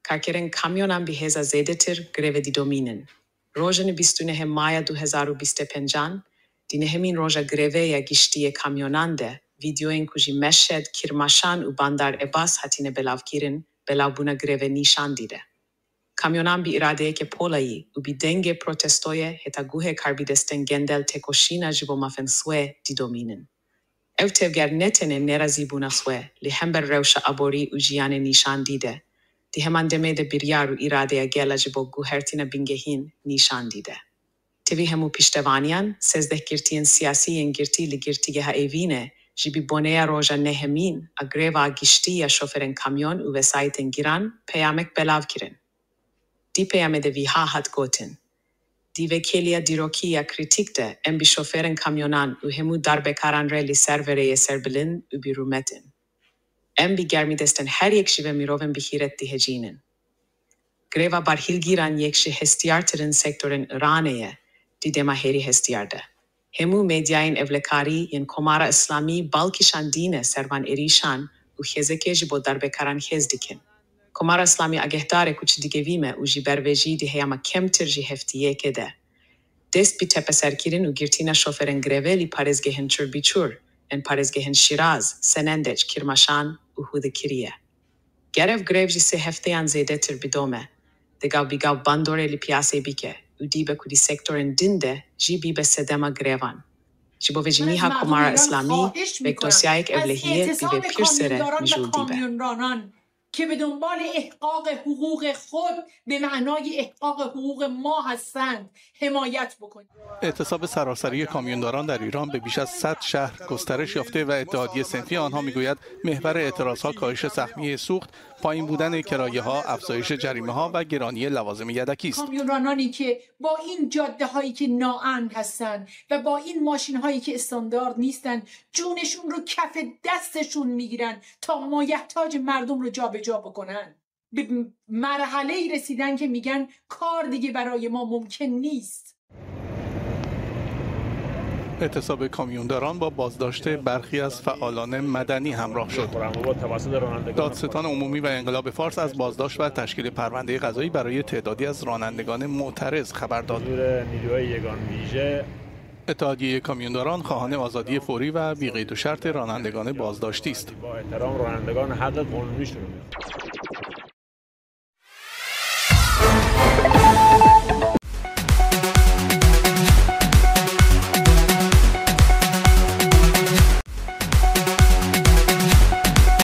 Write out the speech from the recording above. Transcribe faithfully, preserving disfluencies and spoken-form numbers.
Karkerên kamyonan bi hêza zêdetir grevê dîdomînin. Rojên bîst û nehê Maya du hezar û bîst û pêncan, di nehemîn roja grevê ya giştî yê kamyonan de, vîdeoyên ku ji Meşhed, Kirmaşan û Bandar Ebas hatine belavkirin, belavbûna grevê nîşan dide. Kamyonan bi îradeyeke polayî û bi dengê protestoyê heta guhê karbidestên Gender Têkoşîna ji bo Mafên Swê dîdomînin. Ev tevger ne tenê nerazîbûna Swê li hember rewşa aborî û jiyanê nîşan dide, di heman demê de biryar û îradeya gela ji bo guhertina bingehîn nîşan dide. Tevî hemû piştevaniyan, sêzdeh girtiyên siyasî yên girtî li Girtîgeha Evînê jî bi boneya roja nehemîn a greva giştî ya şoferên kamyon û wesayîtên giran peyamek belav kirin. Di peyamê de wiha hat gotin, Di vê kêliya dîrokî ya krîtîk de em bi şoferên kamyonan û hemû darbekaran re li ser vê rêyê serbilind û bi rûmet in. Em bi germîdestên her yek ji vê mirovên bixîret dihecînin. Greva barhilgiran yek ji hestiyartirîn sektorên Îranê ye di dema herî hestiyar de. Hemû medyayên ewlekarî yên Komara Îslamî bal kişandine ser van êrîşan û xêzekê ji bo darbekaran xêz dikin. Komara Îslamî agehdar e ku çi digevîme û ji ber vê jî di heyama kemtir ji heftiyekê de dest bi tepeserkirin û girtina şoferên grevê li parêzgehên çûrbîçûr ên parêzgehên Şîraz, Senendeç, Kirmaşan û Hûdî kiriye. Ger ev grev ji sê hefteyan zêdetir bidome, digav bigav bandorê li piyasê bike û dîbe ku di sektorên din de jî bîbe sedema grevan. Ji bo vê jî niha Komara Îslamî vek dosyayek ewlehiyê bi vê pirsê re mijûl dîbe. که به دنبال احقاق حقوق خود به معنای احقاق حقوق ما هستند حمایت بکنید. اعتصاب سراسری کامیونداران در ایران به بیش از صد شهر گسترش یافته و اتحادیهٔ صنفی آنها می‌گوید محور اعتراضها کاهش سهمیهٔ سوخت، پایین بودن کرایه‌ها، افزایش جریمه‌ها و گرانی لوازم یدکی است. کامیونرانانی که با این جاده هایی که ناامن هستند و با این ماشین هایی که استاندارد نیستند جونشون رو کف دستشون میگیرن تا مایحتاج مردم رو جابجا بکنن. به مرحله ای رسیدن که میگن کار دیگه برای ما ممکن نیست. اعتصاب کامیونداران با بازداشت برخی از فعالان مدنی همراه شد. دادستان عمومی و انقلاب فارس از بازداشت و تشکیل پرونده قضایی برای تعدادی از رانندگان معترض خبر داد. اتحادیهٔ کامیونداران خواهان آزادی فوری و بی‌قید و شرط رانندگان بازداشتی است. با احترام رانندگان حق قانونیشون رو می‌خوان.